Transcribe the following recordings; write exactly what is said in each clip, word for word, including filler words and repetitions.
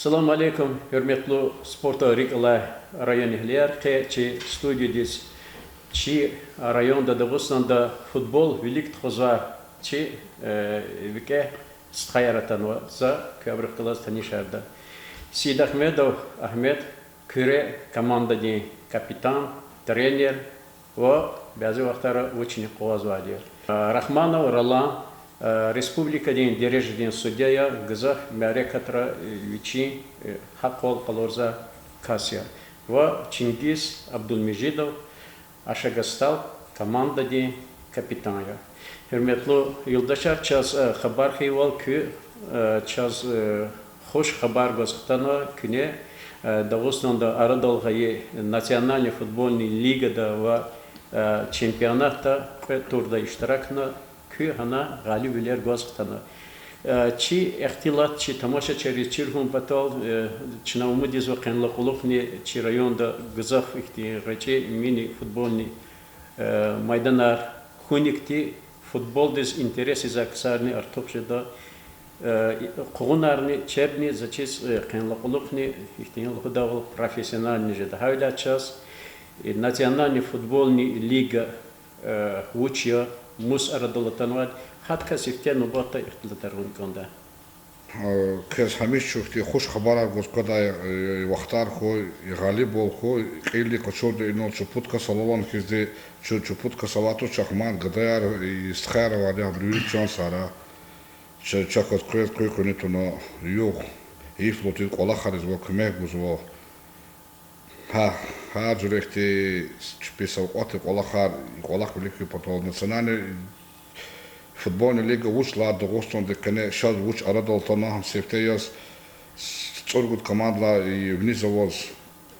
Салам алейкум, гьуьрметлу спортдал рикӀ алай районэгьлияр. Къе чи студиядиз чи районда, Дагъустанда футбол вилик тухузвай чи, э, викӀегь стхаяр атанва, за куь абурухъ галаз танишарда. Сидагьмедов Агьмед, Куьре командадин капитан, тренер ва бязи вахтара вучни къугъвазвайди я. Рахманов Ролан, республикадин дережадин судья я, гзаф мярекатра вичин гьахъвал къалурзавай кас я. Ва Чингиз Абдулмежидов, Ашагастал командадин капитан я. Гьуьрметлу юлдашар, чаз хабар хьайивал, куьн, чаз хуш хабар гваз хтанва, куьне Дагъустанда арадал гъайи национальный футбольный лигада ва чемпионатда кьве турда иштиракна, куьн гьана гъалибвилер гваз хтана. Чи ихтилат, чи тамашачийриз чир хьун патал, чна умуд ийизва къенлай кьулухъни чи районда гзаф ихьтин гъвечӀи мини-футбольный майданар хьуник, футболдиз интерес ийизвай ксарни артух жеда, къугъунарни чебни заз чиз къенлай кьулухъни ихьтин лугьудайвал профессиональный жеда. Гьавиляй чаз национальный футбольный лига вуч я, мус арадал атанвайди, гьадакай сифте нубатда ихтилатар гъун кӀанда. Квез гьамиша чухтин хуш хабарар гваз къведай вахтар хьуй, гъалибвал хьуй, кьилди къачурди инал чупуд кас алалан хьизди, чу-, чупуд кас авай туш, чахъ мад гадаяр, стхаяр авайди, абуру вири чан сагърай. Ча-, чахъ квез къуьн-къуьнин туна, югъ-йиф лугьуз кӀвалахар ийизва, куьмек гузва. Гьа, гьар жуьре ихьтин чпи савкьватдин кӀвалахар, и кӀвалах вилик хьун патал национальный футбольный лига вуч лагьайтӀа Дагъустандин къене шаз вуч арадал атана, гьам сифте яз цӀуругуд командалай виниз аваз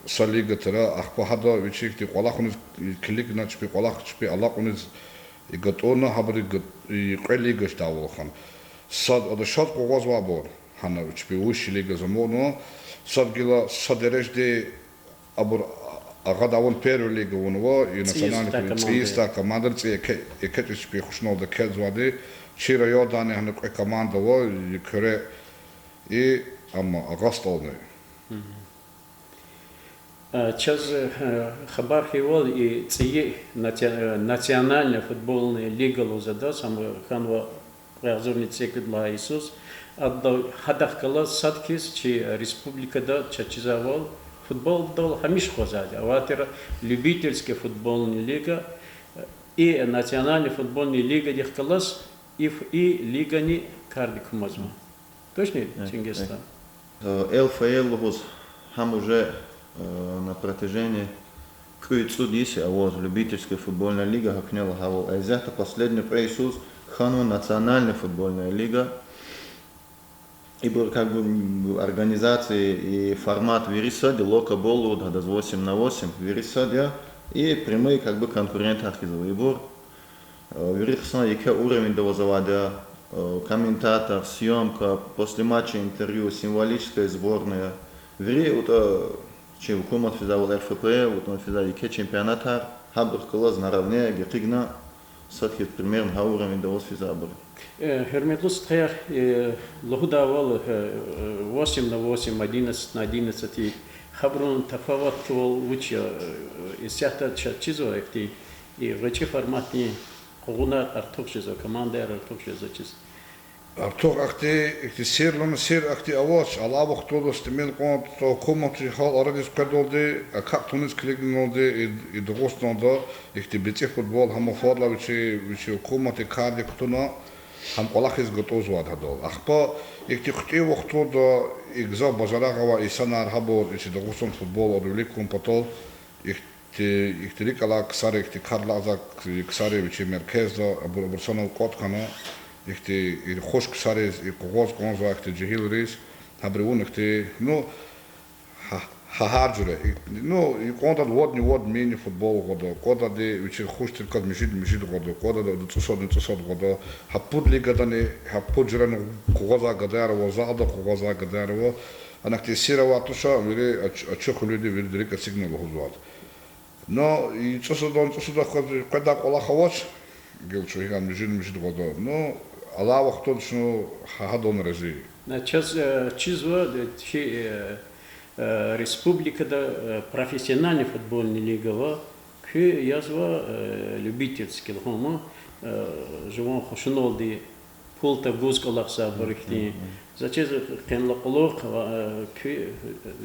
са лига тир, ахпа гьада вичи ихьтин кӀвалахуниз килигна, чпи кӀвалах, чпи алакьуниз гатӀунна, гьабуру га-, кьве лига жедайвал хьана. Сад ада шаз къугъвазвайбур гьана чпи высший лига замурна, сад гила са дережади абур агъада авун первый лига авунва, и национальный, цӀийи йисуз команда, цӀийи йисуз команда, цӀийи еке, еке чӀавуз чпи хушналди экечӀзавайди, чи райондани гьана кьве команда ава, и Куьре, и, амма Агъастални. Чаз хабар хьайивал, и цӀийи наци-, национальный футбольный лига лугьуз адаз, ам хьанва кьве агъзурни цӀекӀуьд лагьай йисуз, адал гьадахъ галаз сад хьиз чи республикада чаз чизвайвал, футболдал гьамиша къвезвайди авай тир, любительский футбольный лига, и национальный футбольный лигадихъ галаз и ф-, и лигани кардик кумазма. Точно, Чингиз стха? Л Ф Л лугьуз, гьам уже на протяжении кьве цӀуд йис я аваз любительский футбольная лига гьахьнава гьавал. А исятда последний кьве йисуз хьанва национальная футбольная лига. Ибур как бы организация и формат вири сад я, локобол лугьуда гьадаз, восемь на восемь, вири сад я, и прямые как бы конкурентар хьиз ава ибур. Вири хъсан еке уровеньда аваз авайди я, комментатор, съёмка, после матча интервью, символическая сборная. Вири ятӀа чи гьукумат физвайвал, Р Ф П, ятӀани физвай еке чемпионатар, гьабурухъ галаз наравне гекъигна, сад хьиз примерно гьа уровеньда аваз физвайбур. Гьуьрметлу стхаяр, лугьудайвал, восемь на восемь, одиннадцать на одиннадцать, гьабурун тафаватвал вуч я, исятда чаз чизва ихьтин, и гъвечӀи форматдин къугъунар артух жезва, командаяр артух жезва чиз. Артух ахьтин ихьтин сир лугьун, сир ахьтин авач, алай вахтунда тӀимил кьван гьукуматдин гьал арадиз къведалди, акакь туниз килигналди, и, и Дагъустанда ихьтин бицӀи футбол гьам фадлай вичи, вичи гьукуматди кардик кутуна, гьам кӀвалахиз гатӀунзавайди гьадал. Ахпа ихьтин хъуьтӀуьн вахтунда и гзаф бажарагъ авай инсанар, гьабур, ичи Дагъустан футбол арадал вилик хьун патал, ихьтин, ихьтин рикӀ алай ксари, ихьтин кардал алай ксари вичин меркезда, абур, абур санал кӀватӀ хьана, ихьтин и хуш ксариз, и къугъваз кӀанзавай ихьтин жегьилриз, гьабуру вун ихьтин, ну, гьа-, гьа-, гьар жуьре, и, ну, и кӀандайди вадни вад мини-футбол гъвада, кӀандайди вичиз хуш тир кас мижид-мижид гъвада, кӀандайди цӀусадни цӀусад гъвада, гьа пуд лигадани, гьа пуд жуьрени къугъвазвай гадаяр ава, залда къугъвазвай гадаяр ава, ана ихьтин сир авай туш, вири ач-, ачух хьайила вирида рикӀ эцигна лугьузвайди. Ну, и цӀусадани цӀусад хьиз къведай кӀвалах авач, гила чун гьикӀ мижид-мижид гъвада. Ну, алай вахтунда чун гьа-, гьадан рази я. Чаз, э, чизва, э, чи, э, э, республикада, э, профессиональный футбольный лига ава, куьн язва, э, любительский лугьун, э, жуван хушуналди пул тагуз кӀвалахзавайбур ихьтин. За чиз къенлай кьулухъ, э, куьн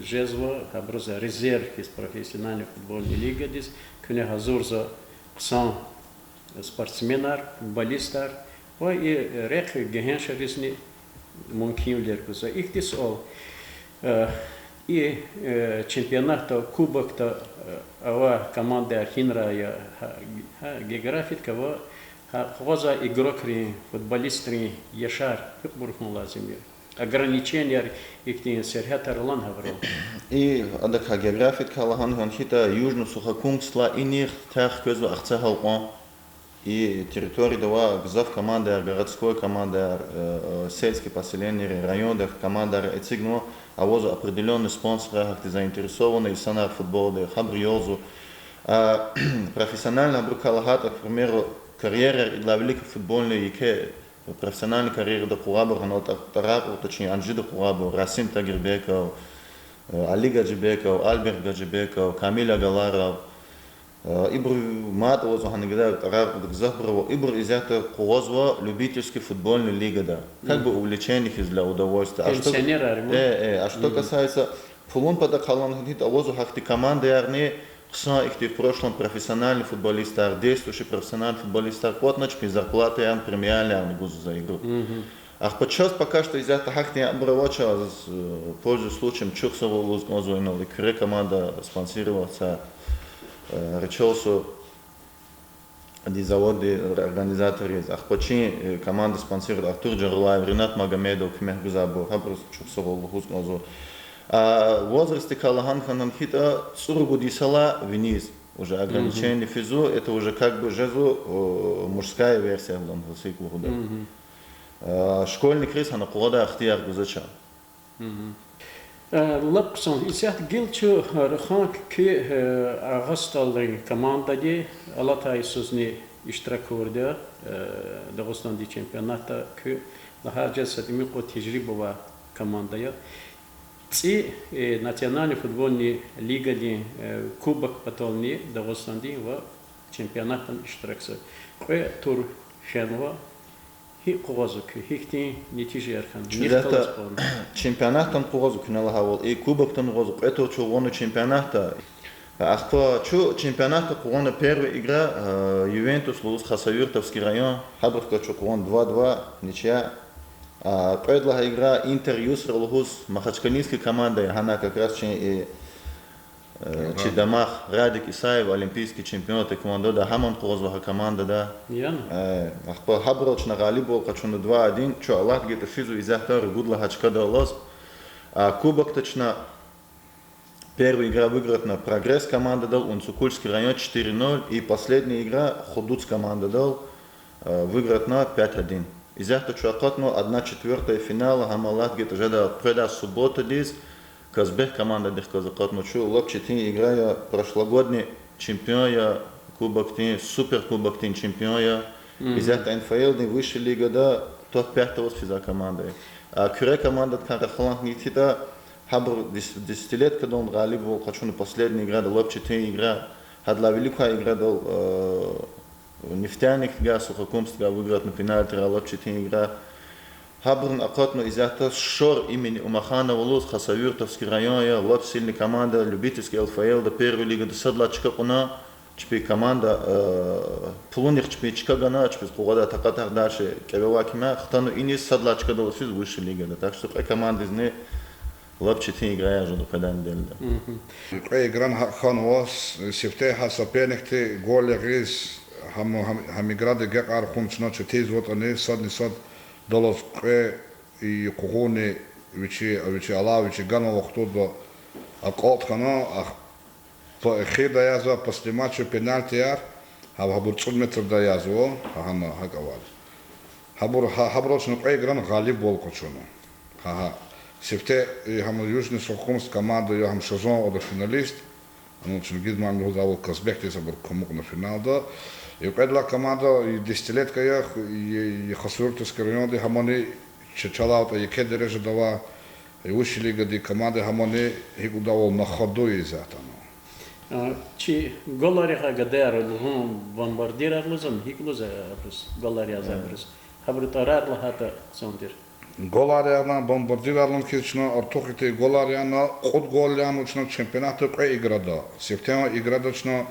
жезва, гьабуруз резерв хьиз профессиональный футбольный лигадиз, куьне гьазурзава хъсан спортсменар, футболистар ва и рехъ гегьеншаризни мумкинвилер гузва. Ихьтин суал. Э, и, э, чемпионатда, кубокда, э, авай командаяр гьинрай я, гьа, гьа, географиядик ава, гьа, къугъвазвай игрокрин, футболистрин яшар гьикьванбур хьун лазим я? Ограниченияр, ихьтин сергьятар алани гьабурал? И, адакай географиядикай лагьана хьайитӀа, Южно-Сухокумскдилай инихъ тяг хквезва Ахцегьал кьван. И территорияда авай гзаф командаяр, городской командаяр, э, э, сельский поселенийрин, райондин командаяр эцигнава, авазва определённый спонсорар, гьахьтин заинтересованный инсанар футболдихъ, гьабуру ялзава. А профессиональный абурукай лагьайтӀа, к примеру, карьераяр идалай вилик футбольный, еке профессиональный карьерада къугъвайбур, гьанал тӀа-, ТӀаракьулда чи Анжида къугъвайбур, Расим Тагирбеков, э, Али Гаджибеков, Альберт Гаджибеков, Камиль Агаларов, э, ибур мад авазва гьана гада ТӀаракьулда, гзафбур ава, ибур исятда къугъвазва любительский футбольный лигада. Как бы увлечение хьиз, для удовольствия. А что, пенсионерар ма? Э, э, а что касается пулун патахъай лагьана хьайитӀа, авазва гьахьтин командаярни, хъсан ихьтин в прошлом профессиональный футболистар, действующий профессиональный футболистар кӀватӀна, чпин зарплатаярни, премиальныярни гузва за игру. Ахпа чаз пока что исятда гьахьтин абур авач, э, пользуясь случаем, чухсагъул лугьуз кӀанзава инал и Куьре команда спонсировать це, э, ричалсу ди заводдин организаторриз, ахпа чи, э, команда спонсировать Артур Джарулаев, Ринат Магомедов куьмек гузайбур, гьабуруз чухсагъул лугьуз кӀанзава. А возрастдикай лагьана хьайитӀа, цӀуругуд йисалай виниз уже ограничение физва, это уже как бы жезва, э, мужская версия лугьун, ласик лугьуда. Э, школьникриз гьана къугъвадай ихтияр гузвач. Э, лап хъсан. Исятда гила чун раханвай куь, э, Агъа СтӀалрин командадин алатай йисузни иштирак авурди я, э, Дагъустандин чемпионатда куь, лагьай жез, са тӀимил кьван тежриба авай команда я. ЦӀи, э, национальный футбольный лигадин, э, кубок патални Дагъустандин ва чемпионатда иштиракзава. Кьве тур фенва. ГьикӀ къугъвазва куьн, гьихьтин нетижаяр хьанва, нихъ галаз къалурна? Чемпионатдани къугъвазва, куьне лагьайвал, и кубокдани къугъвазва, кьве тур чун гъана чемпионатда. Ахпа чун чемпионатда къугъвана первая игра, э, Ювентус лугьуз, Хасавюртовский район, гьабурукай чун къугъвана два два, ничья. А, кьвед лагьай игра Интер Юсра лугьуз, махачкалинский команда я, гьана как раз чи, э, чи дамах Радик Исаев, олимпийский чемпион тхэквондода, гьамни къугъвазва гьа командада. Яни? Э, ахпа гьабурал чна гъалибвал къачуна два один, чун Аллагьди гайитӀа физва исятда ругуд лагьай чкадал алаз. А кубокда чна первая игра выигратна Прогресс командадал, Унцукульский район, четыре ноль, и последняя игра Худуц командадал, э, выигратна пять один. Исятда чун акъатнава одна четвёртая финал, гьам Аллагьди гайитӀа жеда къведай субботадиз Казбек командадихъ галаз акъатнава чун, лап четин игра я, прошлогодний чемпион я кубокдин, суперкубокдин чемпион я. Исятда НФЛ-дин высшая лигада топ пятьда аваз физвай команда я. А Куьре командадикай рахалан хьайитӀа, гьабур дес-, десятилеткадални гъалибвал къачуна последняя играда, лап четин игра, гьадалай вилик квай иградал, э, Нефтяникдивай, Сухокумскдивай выигратна пенальтирай, лап четин игра. Гьабурни акъатнава исятда Шор имени Умаханова лугьуз, Хасавюртовский район я, лап сильный команда, любительский НФЛ-да, первая лигада сад лагьай чка кьуна, чпи команда, э, пулунихъ чпин чка гана, чпиз къугъвадай такьатар дальше кӀеве авай кимя, хтана иниз сад лагьай чкадал физ высшая лигада. Так что кьве командадизни лап четин играяр жеда къведай неделяда. Кьве играни гьакӀ хьанва, сифте гьа соперникди гол ягъиз, гьам, гьам, гьам играда гекъар хьун чна четинзаватӀани, садни сад далаз кьве и къугъуни вичи, вичи алай, вичи ганвай вахтунда акьалтӀ хьана, ахпа эхирдай язва после матча пенальтияр, гьаб-, гьабур цӀуд метрдай язва, гьа-, гьана гьакӀ авайди. Гьабур, гьа-, гьабурал чна кьве играни гъалибвал къачуна. Гьа, гьа. Сифте, и, гьам Южный Сухокумск команда я, гьам шазан ада финалист. Гьанал Чингиз муаллим лугьузвайвал, Казбекдиз абур кумукьна финалда. И кьвед лагьай команда, и десятилетка я, и, и Хасавюртовский районди, гьамани Чачалавтӏа еке дережада ава, высшей лигадай команда гьамани гьикӏ лугьудайвал на ходу исятда. А, чи голар ягъай гадаяр лугьун бомбардирар лугьузва, гьикӏ лугьузва абуруз, голар язавайбуруз? Гьабуру тӏварар лагьайтӏа хъсан тир. Голар ягъана, бомбардирар лугьун хьиз чна артух ихьтин голар яна, кьуд гол яна чна чемпионатда кьве играда. Сифтегьан играда чна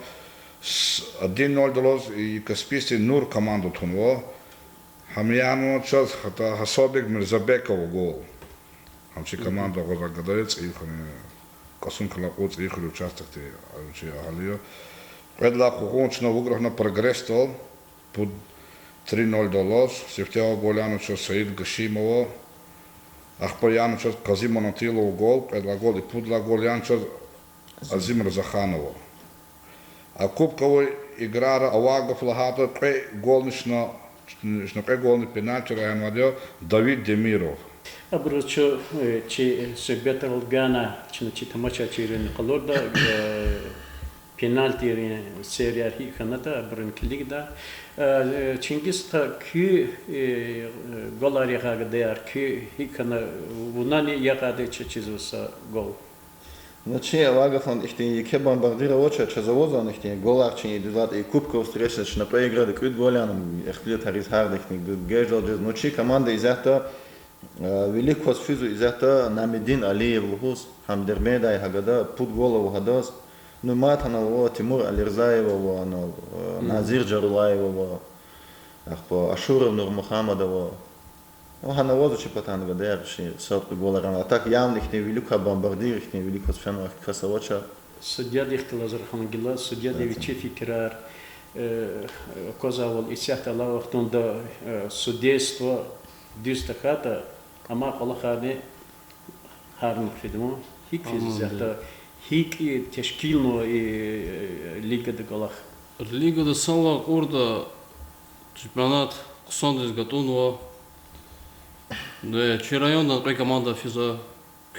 с-, один ноль далаз и Каспийский Нур команда тунва. Гьам яна чаз хата Гьасобек Мирзабекова гол. Гьам чи команда гъваз агадая цӏийи хуьруьн, кьасум кьилай кьуд цӏийи хуьруьн участокди, чи агьалия. Кьвед лагьай къугъун чна вуграхна Прогресдал, пуд три ноль далаз, сифтегьан гол яна чаз Саид Гашимова, ахпа яна чаз Къази Манатилова гол, кьвед лагьай гол, и пуд лагьай гол яна чаз Азим Рзаханова. А кубковый играра авай гаф лагьайтӏа, кьве голни чна, чна кьве голни пенальтирай гьанвайди я Давид Демиров. Абуруз чу, э, чи суьгьбетрал гана, чна чи тамашачийрин къалурда, э, пенальтийрин серияр гьикӏ хьанатӏа, абурун килигда. Э, Чингиз стха, куь, э, голар ягъай гадаяр, куь гьикӏ хьана, вунани ягъайди чаз чизва са гол? Ну, чи авай гафунда ихьтин еке бомбардир авач, чаз авазва ихьтин голар чи идалай и кубковый встречада чна кьве играда кӏуьд гол яна, ихтилатариз гьарда ихьтин геждал жез. Ну, чи команда исятда, э, вилик кваз физва исятда Намедин Алиев лугьуз, гьам Дербентдай гьа гада, пуд гол ава гьадаз. Ну, мад гьанал ава Тимур Алирзаев ава, анал, э, Назир Жарулаев ава, ахпа Ашуров Нурмухаммад ава. Гьана авазва чи патан гадаяр, чи сад-кьве голар яна. А так явно ихьтин вилик квай бомбардир, ихьтин вилик кваз фенвай кас авач. Судьядихъ галаз рахун гила, судьяди вичи фикирар, э, аквазвайвал исятда алай вахтунда, э, судейство дуьз тахьайтӏа, амай кӏвалахарни гьарна хъфидайвал, гьикӏ физ исятда, гьикӏ тешкилнава и, э, лигада кӏвалах? Лигада санлай кьуртӏа чемпионат хъсандиз гатӏунва. Э, чи райондан кьве команда физва.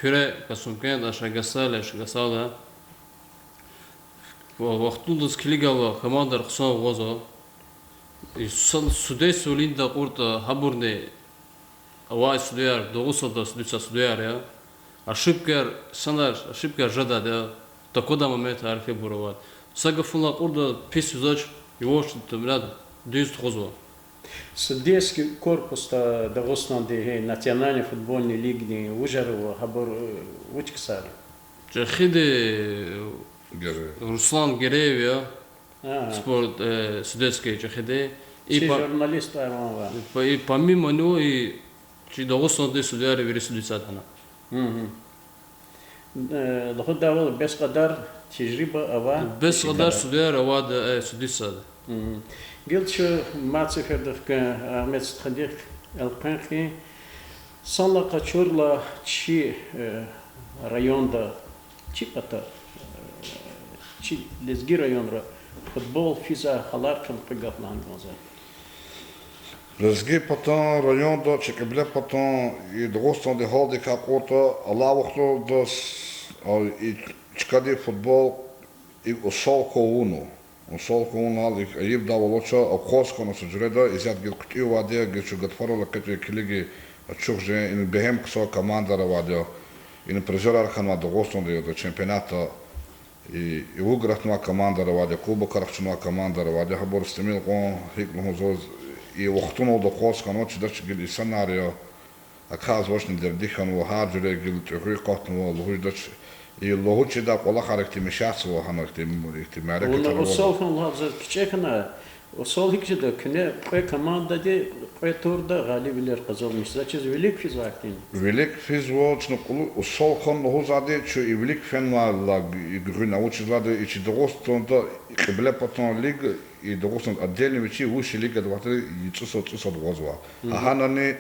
Куьре Касумкентда, Шагьгасали, Шагьгасада. Ва вахтундаз килигайла командар хъсан агъазва. И са-, судействолинда кьуртӏа гьабурни авай судеяр, Дагъустанда судица судеяр я. Ошибкаяр, санар, ошибкаяр жедайди я. Таквадай моментар хьайибур авайди. Са гафунилай кьуртӏа пис физвач, юваш тумрад дуьз тухузва. Судейский корпусда Дагъустандин, гьи, национальный футбольный лигадин вужар ава, гьабур, э, вуч ксар я? ЧӀехиди Руслан Гереев я. Спорт, э, судейский чӀехиди. И журналист ава. И помимо него и чи Дагъустандин судейри вири судицад гьана. Э, лугьудайвал, бес кьадар тежриба ава. Бес кьадар судейар авайди, э, судицад. Гила чун мад сеферда хкун Агьмед стхадихъ элкъвен хьи, санлай къачурла чи, э, районда, чи пата, э, чи лезги районра футбол физвай гьалар кьван кьве гаф лагьана кӀанзава. Лезги патан районда, чи Кьиблепатан, и Дагъустандин гьалдикай кьуртӀа, алай вахтунда, а, и чкадин футбол икӀ усал хьун авуна. Усал хьун авунал икӀ айибдайвал, вичи акъваз хьана са жуьреда, исятда гила хъуьтӀуьвайди я, гила чун гатфарал экъечӀайла килигин, ачух жен, ина бегьем хъсан командар авайди я. Ина призерар хьанвай Дагъустандин яда чемпионатда, и, и выигратнавай командар авайди я, кубокар хчунвай командар авайди я, гьабур стемил кьван, гьикӀ лугьун заз, и вахтуналди акъваз хьанва, чидач гила инсанар я, акъвазвачни дерди хьанва, гьар жуьре гила тӀуьгъуь акъатнава, лугьуз жедач, и лугьуз чидай кӀвалахар ихьтин мешатзава гьана, ихьтин, ихьтин мярекатар авазва. Усал хьун лагьайди заз кичӀе хьана, усал гьикӀ жеда, куьне кьве командади кьве турда гъалибвилер къазанмишзава, заз чиз вилик физвай хьтин. Вилик физва, чна кьулухъ усал хьун лугьузвайди, чун и вилик фенвайла гуьгъуьна, вучиз лагьайтӀа и чи Дагъустанда Кьиблепатан лига, и Дагъустанда отдельно вичи высшей лигада вахтара цӀусад, цӀусад гъвазва. Гьанани,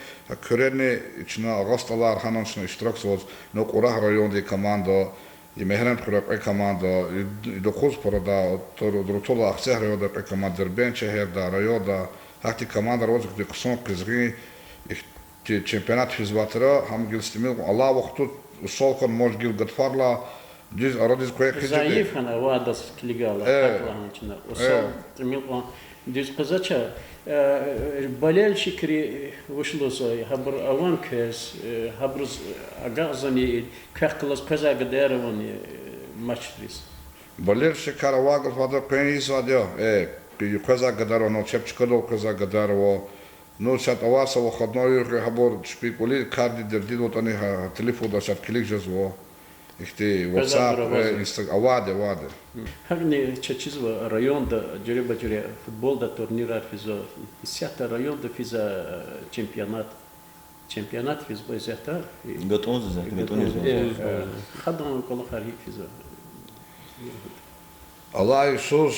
куьрени чна Агъа СтӀалар, гьанани чна иштиракзава, ну, Кьурагь райондин команда, и Мегьарамдхуьрел кьве команда, и, и Духуз парада, Тур-, Турутулай Ахцегь райондай кьве команда, Дербент шегьерда, районда, гьахьтин командар аваз, ихьтин хъсан къизгъин, ихьтин чемпионат физвайтӀа, гьам гила стемил кьван, алай вахтунда усал хьун маж гила гатфарла, Дуьз арадиз къвен хъижеди. Зайиф хьана авайдаз килигайла, э, гьакӀ лагьана чна. Э. Усал тӀимил кьван дуьз къвезвач. Э, болельщикри вуч лугьузва, гьабур авани квез, э, гьабуруз агакьзавани, квехъ галаз къвезвай гадаяр авани, э, матчдиз? Болельщикар авай гаф ада къвен ийизвайди я, э, къвезвай гадаяр ава, ну, чеб чкадал къвезвай гадаяр ава. Ну, сят авай са выходной югъ гьабур чпин кӀвалин кардин дердидал атӀани гьа, гьа телефонда сят килиг жезва. Ихьтин WhatsApp, э, Instagram авайди, авайди. ГьакӀни чаз чизва, районда жуьреба-жуьре футболда турнирар физва. Исятда районда физва, э, чемпионат. Чемпионат физва исятда. ГатӀунзава, гатӀунзава. Э, э, хадан кӀвалахар гьикӀ физва? Алай йисуз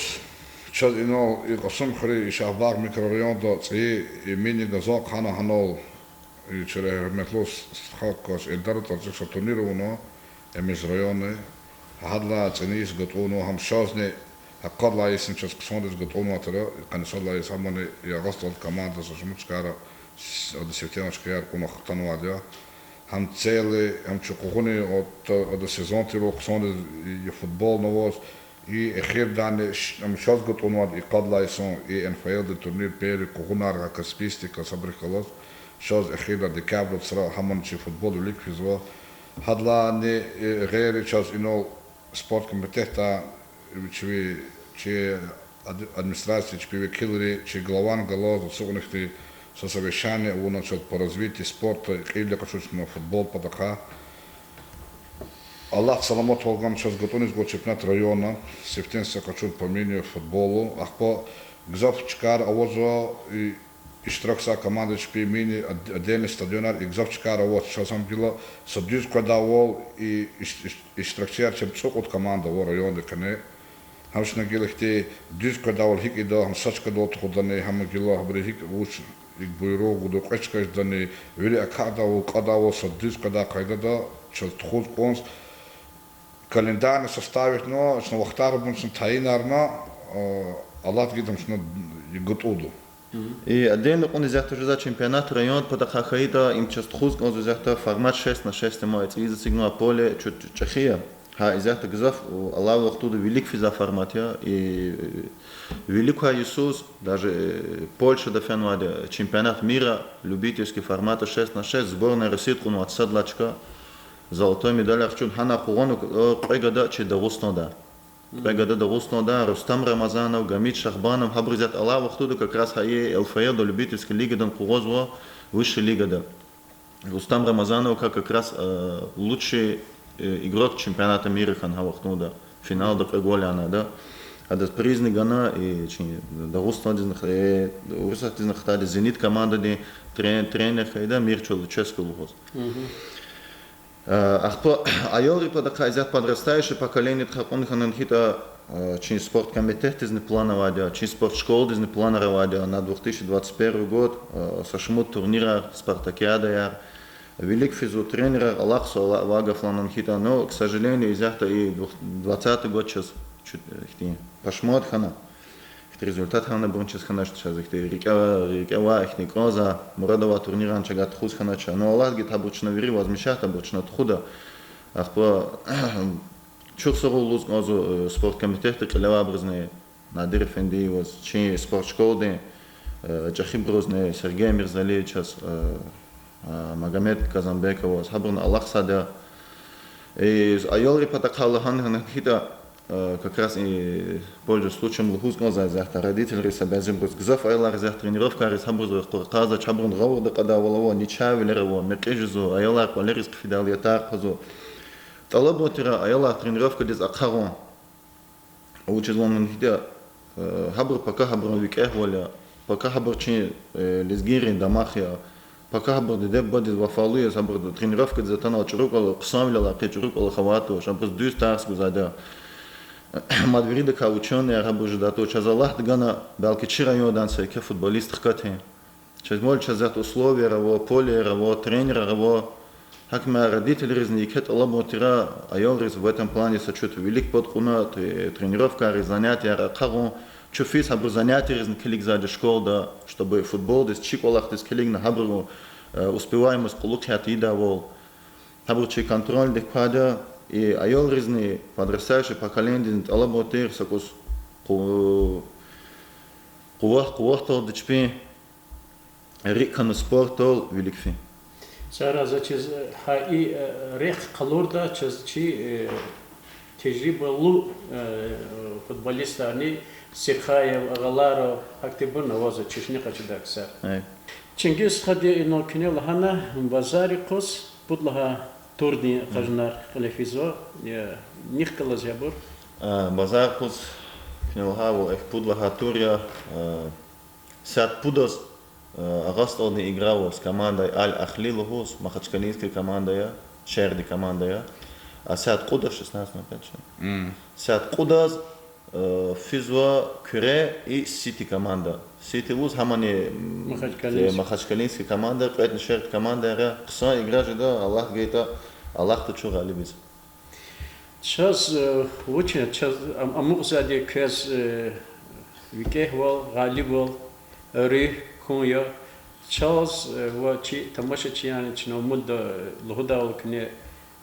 чаз инал и Кьасумхуьруьн и Шагьбагъ микрорайонда цӀийи и мини-газон хъана гьанал, и чирагъ гьуьрметлу стха кас Эльдар Тажиков турнир авуна, и межрайонный, гьадалай цӀинин йис гатӀунва, гьам шазни, гьа къад лагьай йисни чаз хъсандиз гатӀунвай тир, къанни сад лагьай йис гьамани Агъа СтӀалдин команда са шумуд чкайра, с-, ада сифте чкаяр кьуна хтанвайди я. Гьам цели, гьам чи къугъунин, ада сезон тирвал хъсандиз и футболни аваз, и эхирдани ш-, гьам шаз гатӀунвайди и къад лагьай йисан и НФЛ-дин турнир, первый къугъунар гьа Каспийский, Касабрик галаз, шаз эхирда декабрдин цра гьамани чи футбол вилик физва. Гьадалайни, э, гъейри чаз инал спорт комитетда, вичви, чи ад-, администрация чпин векилри, чи главани галаз ацукьна ихьтин са совещание авуна чаз по развитию спорта, кьилди къачуна футбол патахъай. Аллагьди саламатвал гана чаз гатӀуниз гвай чемпионат района, сифтени-сифте къачуна по мини-футболу. Ахпа гзаф чкайра авазва и иштиракзавай команда чпин мини, отдельный стадионар, и гзаф чкайра аваз чаз гьам гила са дуьз къведайвал и иш-, иш-, иштиракчияр чеб цӀукьуд команда ава райондин къене. Гьам чна гила ихьтин дуьз къведайвал гьикӀ ийида, гьам са чкадал тухудани, гьам гила гьабуру гьикӀ вуч, икӀ буйругъ гуда, кьве чка жедани, вири акадайвал, кьадайвал са дуьз къведай къайдада чаз тухуз кӀанз, календарный составитни чна вахтар авуна, чна тайинарна, а, Аллагьди гайитӀа, чна гатӀунда. И отдельный кьуна исятда жезвай чемпионат районда патахъай хьайитӀа, им чаз тухуз кӀанзава исятда формат шесть на шесть, ма и цӀийиз эцигнавай поле чу-, чӀехи я. Гьа исятда гзаф, у, алай вахтунда вилик физвай формат я, и вилик квай йисуз, даже, э, Польшада фенвайди чемпионат мира, любительский формата шесть на шесть, сборная России кьунвай сад лагьай чка, золотой медаль къачуна, гьана къугъвана, э, кьве гада чи Дагъустанда. Кьве гада Дагъустанда, Рустам Рамазанов, Гамид Шагьбанов, гьабур исятда алай вахтунда как раз гьа и ЛФЛ-да, любительский лигадан къугъвазва высшей лигада. Рустам Рамазанов как раз, э, лучший, э, игрок чемпионата мира хьана гьа вахтунда. Финалда кьве гол яна ада. Адаз призни гана, и чи Дагъустандизни х-, э, Урусатдизни хтайди, Зенит командадин трен-, тренер хьайида, Мирчо Луческу лугьуз. Э, ахпа аялрин патахъай исятда подрастающее поколениедихъ кьуна хьанани хьайитӀа, э, чи спорт комитетдизни план авайди я, чи спорт школадизни планар авайди я на две тысячи двадцать первый год, э, са шумуд турнирар, спартакиадаяр, вилик физва, тренерар алахъзава, алай гаф лагьанани хьайитӀа, но, к сожалению, исятда и двух-, двадцатый год чаз чу-, ихьтин пашман хьана. Ихьтин результат гьана абурун чаз хьанач, чаз ихьтин рикӀе-, рикӀе авай, ихьтин кӀанзавай, мурад авай турнирар чагай тухуз хьанач. Ну, Аллагьди гайитӀа, абур чна вири возмещать, абур чна тухуда. Ахпа чухсагъул лугьуз кӀанзава, э, спорт комитетда кьиле авайбурузни, Надир Эфендиеваз, чи спортшколадин, э, чӀехибурузни, Сергей Мирзалиевичаз, э, э, Магомед Казанбековаз, гьабурни алахъзавайди я. Э, аялрин патахъай лагьана хьайитӀа, э, как раз и, пользуясь случаем, лугьуз кӀанзава исятда родительриз, са бязибуруз, гзаф аялар исятда тренировкайриз гьабуруз къуркъазва, чабурун гъавурда кьадайвал ава, ничавилер ава, мекьи жезва, аялар кӀвалериз хъфидайла ятар хъвазва. ТӀалабун тир аялар тренировкадиз ахъа гъун. Вучиз лагьана хьайитӀа, э, гьабур пака гьабурун викӀегьвал я, пака гьабур чи, э, лезгийрин дамах я, пака гьабур диде-бубадиз вафалу яз, гьабур тренировкадиз атанвал чӀуру кӀвалах, хъсанвилелай къе чӀуру кӀвалах авайд туш, абуруз дуьз тарс гузвайди я. Мад виридакай учёныйяр гьабур жедайд туш, чаз Аллагьди гана, белки чи райондай са еке футболист хкатин. Чаз мол, чаз исятда условияяр ава, полеяр ава, тренерар ава. ГьакӀ ма родительризни еке тӀалабун тир аялриз в этом плане са чӀут вилик пад кьуна, тре-, тренировкайриз, занятиейрихъ ахъа гъун, чун физ гьабурун занятийризни килигзавайди школада, чтобы футболдиз, чи кӀвалахдиз килигна гьабурун, э, успеваемость кьулухъ ятӀа ийидайвал. Гьабур чи контрольдик квайди я, И аялризни, подрастающее поколениедизни тӀалабун тир са кӀус къу-, къуват-къуватдалди чпин рикӀ хьана спортдал вилик фин. Сара, за чиз, э, гьа и, э, рехъ къалурда чаз чи, э, тежрибалу, э, футболистарни, Сихаев, Агъаларов, гьахьтинбурни авазва чешне къачудай ксар. Э. Чингиз стха, ди инал куьне лагьана, базар юкъуз пуд лагьай турдин акъажунар кьиле физва, э, нихъ галаз я абур? Э, базар юкъуз куьне лагьайвал, эхь, пуд лагьай тур я, э, сят пудаз, э, Агъа СтӀалдин игра аваз команда Аль-Ахли лугьуз, махачкалинский команда я, шегьердин команда я. А сят кьудаз, шестнадцать ноль пять чи. Сят кьудаз, э, физва Куьре и Сити команда. Сити лугьуз гьамани, м, махачкалинский команда, кьветӀни шегьердин команда я, хъсан игра жеда, Аллагьди гайитӀа, алахъда чун гъалибиз. Чаз, э, вуч я, чаз ам-, амукьзавайди квез, э, викӀегьвал, гъалибвал, руьгь хьун я. Чаз, э, ва чи тамашачиярни чна умудда, э, лугьудайвал куьне,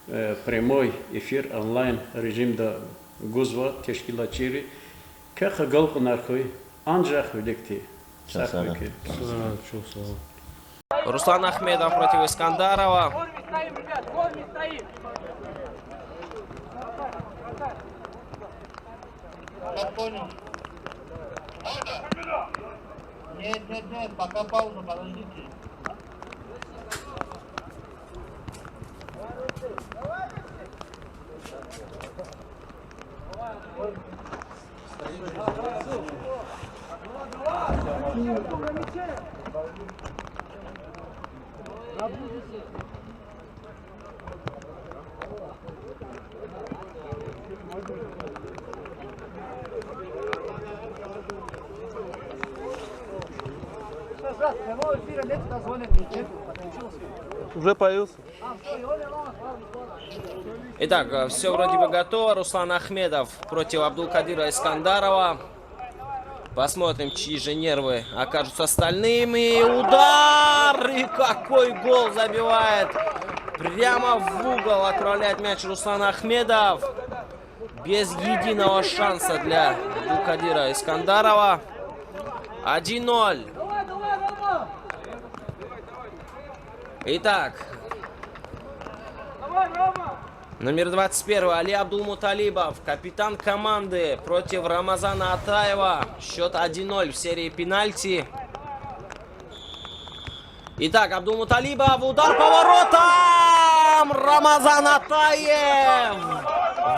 э, прямой эфир онлайн режимда гузва тешкилатчийри. Квехъ агалкьунар хьуй, анжах виликди. Сагърай. Руслан Ахмедов против Искандарова. Нет, нет, нет, пока пауза, подождите. Уже появился. Итак, все вроде бы готово. Руслан Ахмедов против Абдулкадира Искандарова. Посмотрим, чьи же нервы окажутся стальными. Удар! И какой гол забивает! Прямо в угол отправляет мяч Руслан Ахмедов. Без единого шанса для Абдулкадира Искандарова. Один ноль. Итак, номер двадцать первый, Али Абдулмуталибов, капитан команды, против Рамазана Атаева. Счёт один ноль в серии пенальти. Итак, Абдулмуталибов, удар по воротам! Рамазан Атаев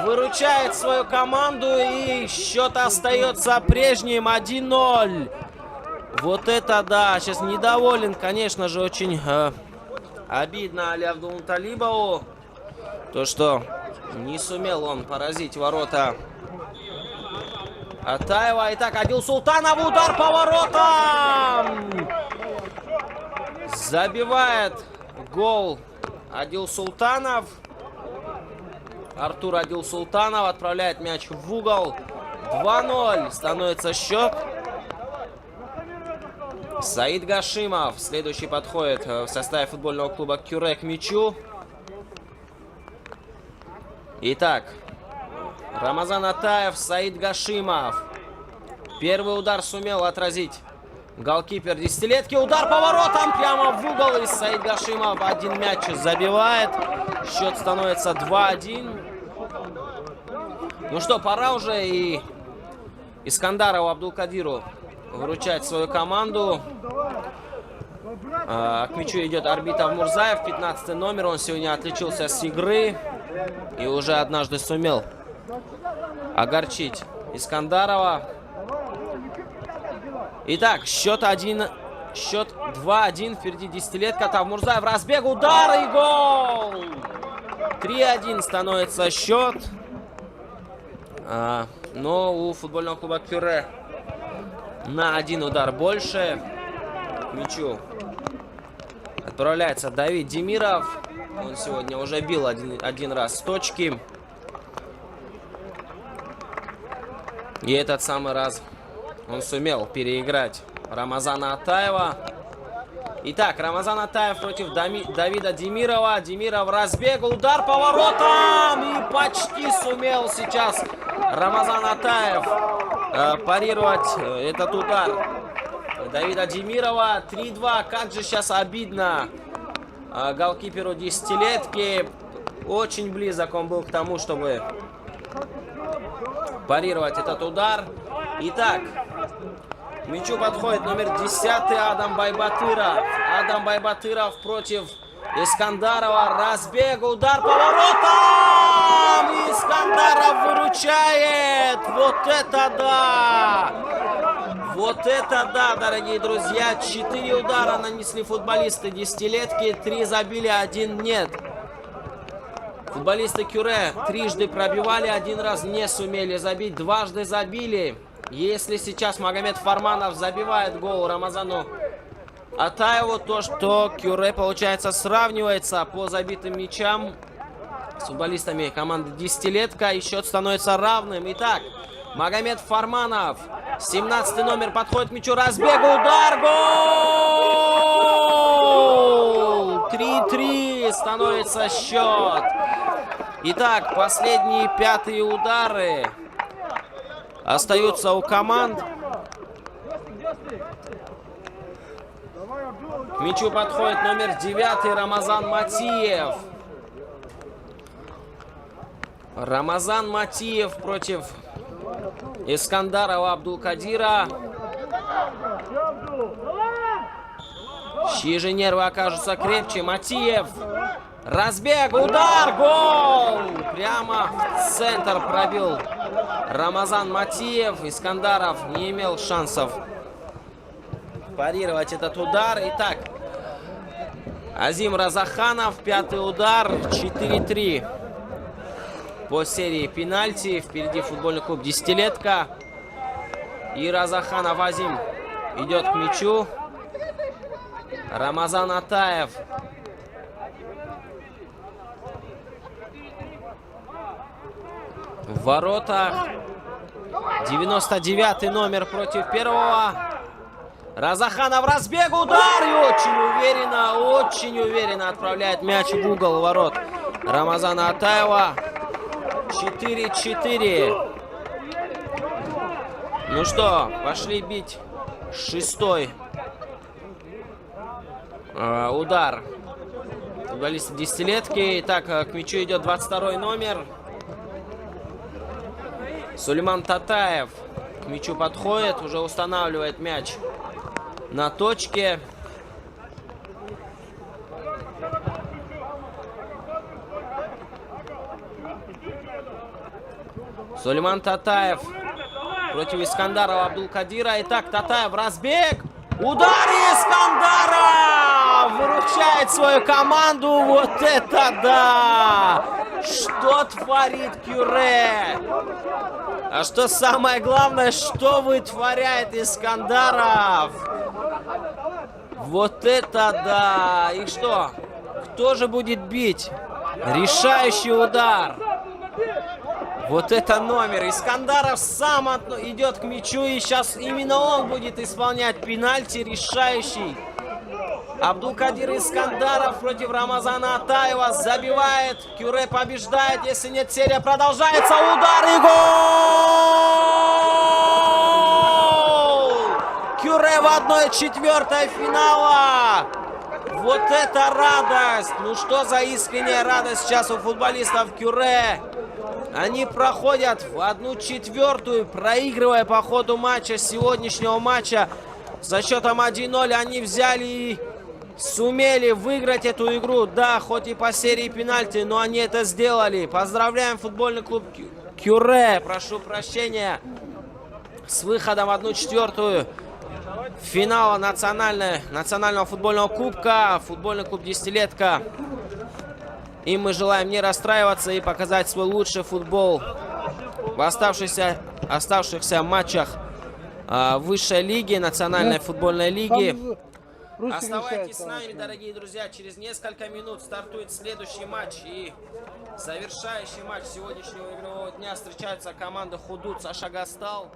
выручает свою команду, и счёт остаётся прежним, один ноль. Вот это да! Сейчас недоволен, конечно же, очень, э, обидно Али Абдулмуталибову. То, что не сумел он поразить ворота Атаева. Итак, Адил Султанов, удар по воротам! Забивает гол Адил Султанов. Артур Адил Султанов отправляет мяч в угол. Два ноль становится счёт. Саид Гашимов следующий подходит, э, в составе футбольного клуба Кюре к мячу. Итак, Рамазан Атаев, Саид Гашимов. Первый удар сумел отразить голкипер Десятилетки. Удар по воротам прямо в угол. И Саид Гашимов один мяч забивает. Счёт становится два один. Ну что, пора уже и Искандарову Абдулкадиру выручать свою команду. А, к мячу идёт Арбитов Мурзаев, пятнадцатый номер. Он сегодня отличился с игры и уже однажды сумел огорчить Искандарова. Итак, счёт один, счёт два один, впереди Десятилетка, Тавмурзаев, разбег, удар и гол! Три один становится счёт. А, но у футбольного клуба Кюре на один удар больше. К мячу отправляется Давид Демиров. Он сегодня уже бил один, один раз с точки. И этот самый раз он сумел переиграть Рамазана Атаева. Итак, Рамазан Атаев против Дами-, Давида Демирова. Демиров, разбег, удар по воротам. И почти сумел сейчас Рамазан Атаев, э, парировать, э, этот удар Давида Демирова. Три два. Как же сейчас обидно, э, голкиперу «Десятилетки». Очень близок он был к тому, чтобы парировать этот удар. Итак, к мячу подходит номер десятый Адам Байбатыров. Адам Байбатыров против Искандарова. Разбег, удар по воротам! Искандаров выручает! Вот это да! Вот это да, дорогие друзья! Четыре удара нанесли футболисты «Десятилетки», три забили, один нет. Футболисты Кюре трижды пробивали, один раз не сумели забить, дважды забили. Если сейчас Магомед Фарманов забивает гол Рамазану Атаеву, то что Кюре, получается, сравнивается по забитым мячам с футболистами команды «Десятилетка», и счёт становится равным. Итак, Магомед Фарманов, семнадцатый номер, подходит к мячу, разбег, удар, гол! Три три становится счёт. Итак, последние пятые удары остаются у команд. К мячу подходит номер девятый Рамазан Матиев. Рамазан Матиев против Искандарова Абдулкадира. Чьи же нервы окажутся крепче? Матиев. Разбег, удар, гол! Прямо в центр пробил Рамазан Матиев. Искандаров не имел шансов парировать этот удар. Итак, Азим Разаханов, пятый удар, четыре три. По серии пенальти впереди футбольный клуб «Десятилетка». И Разаханов Азим идёт к мячу. Рамазан Атаев в воротах. Девяносто девятый номер против первого. Разаханов, разбег, удар! И очень уверенно, очень уверенно отправляет мяч в угол ворот Рамазана Атаева. Четыре четыре. Ну что, пошли бить шестой, э, удар футболиста «Десятилетки». Так, э, к мячу идёт двадцать второй номер. Сулейман Татаев к мячу подходит, уже устанавливает мяч на точке. Сулейман Татаев против Искандарова Абдулкадира. Итак, Татаев, разбег. Удар, Искандаров выручает свою команду. Вот это да! Что творит Кюре? А что самое главное, что вытворяет Искандаров? Вот это да! И что? Кто же будет бить? Решающий удар. Вот это номер. Искандаров сам идет к мячу, и сейчас именно он будет исполнять пенальти решающий. Абдулкадир Искандаров против Рамазана Атаева забивает. Кюре побеждает, если нет, серия продолжается. Удар и гол! Кюре в одной четвёртой финала! Вот это радость! Ну что за искренняя радость сейчас у футболистов Кюре? Они проходят в одну четвёртую, проигрывая по ходу матча, сегодняшнего матча, со счётом один ноль, они взяли и сумели выиграть эту игру. Да, хоть и по серии пенальти, но они это сделали. Поздравляем футбольный клуб Кю-, Кюре. Прошу прощения. С выходом в одну четвёртую финала национальной, национального футбольного кубка, футбольный клуб «Десятилетка». Им мы желаем не расстраиваться и показать свой лучший футбол в оставшихся, оставшихся матчах, а, высшей лиги, национальной футбольной лиги. Оставайтесь с нами, дорогие друзья. Через несколько минут стартует следующий матч. И завершающий матч сегодняшнего игрового дня. Встречаются команды Худуд с Ашагастал.